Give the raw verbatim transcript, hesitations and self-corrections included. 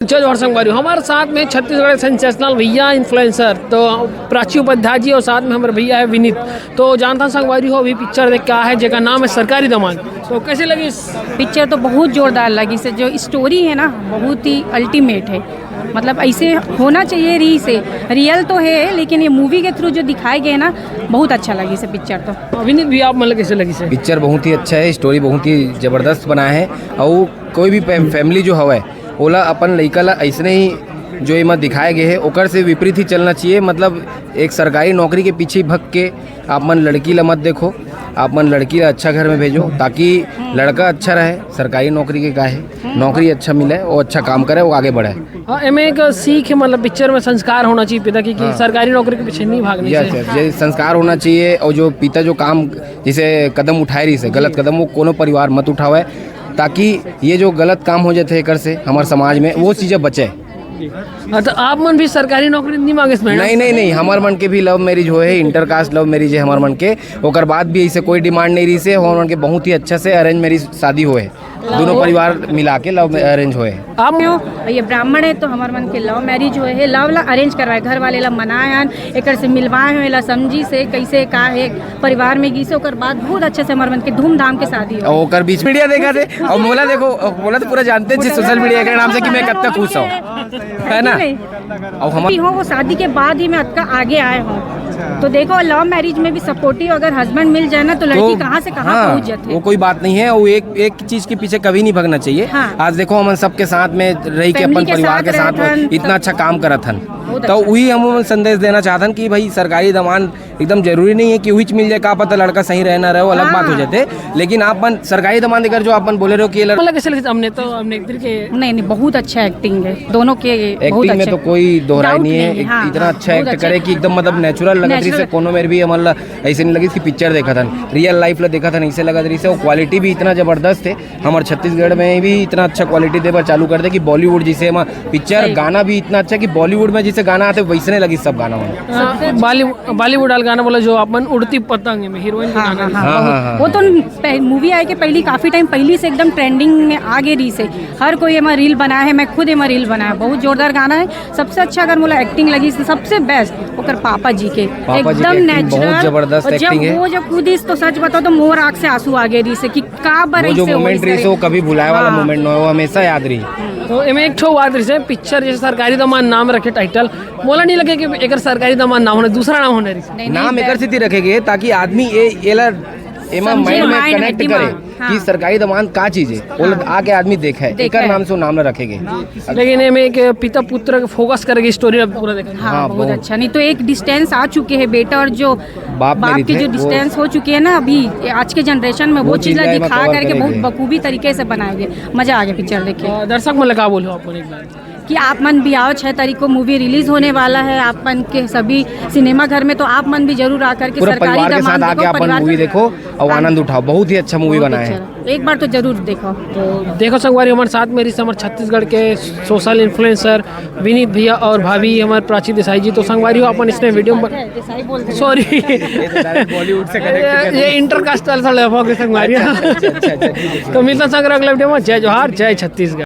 जय जोहार संगवारी हो, हमर साथ में छत्तीसगढ़ सेंसेशनल भैया इन्फ्लुएंसर तो प्राची उपाध्याय जी और साथ में हमर भैया है विनीत। तो जानथन संगवारी हो, अभी पिक्चर देख के आए हैं जेकर नाम है सरकारी दमांद। तो कैसे लगी? पिक्चर तो बहुत जोरदार लगी से, जो स्टोरी है ना, बहुत ही अल्टीमेट है। मतलब, ऐसे होना चाहिए री से। रियल तो है, लेकिन ये मूवी के थ्रू जो दिखाए गए ना, बहुत अच्छा लगी से पिक्चर तो। विनीत भी, आप मतलब कैसे लगी से? पिक्चर बहुत ही अच्छा है, स्टोरी बहुत ही जबरदस्त बना है। और कोई भी फैम- फैमिली जो हवय, ओला अपन लइका ला ऐसने ही जो एमा दिखाए गए है, ओकर से विपरीत ही चलना चाहिए। मतलब, एक सरकारी नौकरी के पीछे ही भग के आप मन लड़की ला मत देखो, आप मन लड़की ला अच्छा घर में भेजो, ताकि लड़का अच्छा रहे। सरकारी नौकरी के का है, नौकरी अच्छा मिले, वो अच्छा काम करे, वो आगे बढ़े। हाँ, एमे एक सीख है, मतलब पिक्चर में संस्कार होना चाहिए पिता की, कि सरकारी नौकरी के पीछे नहीं भागना यस चाहिए। यस, ये संस्कार होना चाहिए। और जो पिता जो काम, जैसे कदम उठाए रही से, गलत कदम, वो कोनो परिवार मत उठावे, ताकि ये जो गलत काम हो जाते हैं एकर से हमारे समाज में, वो चीज़ें बचे। हाँ, तो आप मन भी सरकारी नौकरी नहीं मांगे इसमें? नहीं नहीं नहीं, हमार मन के भी लव मैरिज होए है, इंटर कास्ट लव मैरिज है हमार मन के। ओकर बाद भी ऐसे कोई डिमांड नहीं रही से, हमार मन के बहुत ही अच्छा से अरेंज मैरिज शादी होए है, दोनों परिवार मिला के लव अरेंज होए है। आप हो, ये ब्राह्मण है तो हमार मन के लव मैरिज होए है, लव ला अरेंज करवाए, घर वाले ला मनाए हन, एकर से मिलवाए हो, एला समझी से कैसे का है परिवार में गिसे, ओकर बाद बहुत अच्छे से हमार मन के धूमधाम के शादी हो। और ओकर बीच मीडिया देखा थे, और मोला देखो, मोला तो पूरा जानते हैं सोशल मीडिया के नाम से कि मैं कब तक खुश हूँ, है ना? और हम हो, वो शादी के बाद ही मैं अतका आगे आए हूँ। तो देखो, लव मैरिज में भी सपोर्टिव अगर हस्बैंड मिल जाए ना, तो लड़की कहाँ से कहाँ हाँ, पहुँच जाती वो है। कोई बात नहीं है। वो एक एक चीज के पीछे कभी नहीं भागना चाहिए। हाँ। आज देखो, हम सबके साथ में रही के फैमिली अपन के परिवार साथ के साथ रहथन, में इतना सब अच्छा काम करत हन, बहुत तो अच्छा। वही हम संदेश देना चाहतन कि भाई, सरकारी दमांद एकदम जरूरी नहीं है कि उहिच मिल जाए, का पता लड़का सही रहे ना रहे, वो अलग बात हो जाते। लेकिन आप मन सरकारी दमांद अगर जो आप मन बोले रहो कि ये लड़का मतलब कैसे लगे? हमने तो, हमने एक दिन के नहीं नहीं, बहुत अच्छा एक्टिंग है दोनों के, बहुत एक्टिंग में अच्छा। तो कोई दोहराई Doubt नहीं है। नहीं है, हाँ, इतना हाँ, अच्छा बहुत एक्ट अच्छा। करे कि एकदम मतलब नेचुरल लगत रही से, Natural। कोनो मेर भी हमला ऐसे नहीं लगी कि पिक्चर देखा था, रियल लाइफ ला देखा था, ऐसे लगत रही से, वो क्वालिटी भी इतना जबरदस्त है। हमारे छत्तीसगढ़ में भी इतना अच्छा क्वालिटी देबर चालू कर दे कि बॉलीवुड जिसे हम पिक्चर, गाना भी इतना अच्छा कि बॉलीवुड में जिसे गाना आते वैसने लगी सब गाना में। बॉलीवुड, बॉलीवुड वाला गाना बोला जो अपन उड़ती पतंग में हीरोइन का हाँ, गाना हाँ, है। हाँ, हाँ, बहुत। हाँ, हाँ। वो तो मूवी आए के पहली, काफी टाइम पहली से एकदम ट्रेंडिंग में आ गई रही से। हर कोई एमा रील बनाए है, मैं खुद एमा रील बनाया, बहुत जोरदार गाना है। सबसे अच्छा अगर मोला एक्टिंग लगी, सबसे बेस्ट ओकर पापा जी के, पापा जी एकदम के acting बहुत नेचुरल। जबरदस्त और जब acting है। वो जब कूदिस तो सच बताओ तो मोर आँख से आंसू आ गए रही से कि का बर वो जो ऐसे होइस मोमेंट रही रे। से, वो कभी भुलाए वाला हाँ। मोमेंट ना हो, वो हमेशा याद रही। तो एमे एक ठो बात रही से, पिक्चर जैसे सरकारी दमांद नाम रखे टाइटल, मोला नहीं लगे कि एकर सरकारी दमांद नाम होना, दूसरा नाम होना रही से। नहीं, नहीं, नाम एकर बेस्ट। सेती रखे गए ताकि आदमी ये एला एमा समझे, माइंड में माइंड में, कनेक्ट दिमाग, करे हाँ। कि सरकारी दमांद का चीज है, वो हाँ। आके आदमी देखे, देखे। एकर नाम से वो नाम ला रखे गए। लेकिन एमे एक पिता पुत्र के फोकस करके स्टोरी अब पूरा देखा। हाँ, हाँ, बहुत बहुत। अच्छा। नहीं तो एक डिस्टेंस आ चुके हैं बेटा और जो बाप में बाप भी के थे, जो वो डिस्टेंस हो चुके हैं ना अभी आज के जनरेशन में, वो वो चीज चीज ला ला एमा दिखा cover करके करे बहुत गए। बखूबी तरीके से बनाए गए। मजा आ गया पिक्चर देख के। अ, दर्शक मन ला का बोलो आप मन एक बार? कि आप मन भी आओ, छह तारीख को मूवी रिलीज होने वाला है, आप मन के सभी सिनेमा घर में, तो आप मन भी जरूर आकर के पूरा सरकारी परिवार के दमांद साथ आके देखो, अपन परिवार मूवी के देखो और हाँ। आनंद उठाओ। बहुत ही अच्छा मूवी बहुत बना है। अच्छा। एक बार तो जरूर देखो। तो देखो संगवारी, हमारे साथ में रही हमारे छत्तीसगढ़ के सोशल इन्फ्लुएंसर विनीत भैया और भाभी हमारे प्राची देसाई जी। तो संगवारी हो अपन इसने वीडियो में, सॉरी, बॉलीवुड से ये इंटरकास्टल सा लेवा के संगवारी। तो मिलता संग अगला वीडियो में। जय जोहार, जय छत्तीसगढ़।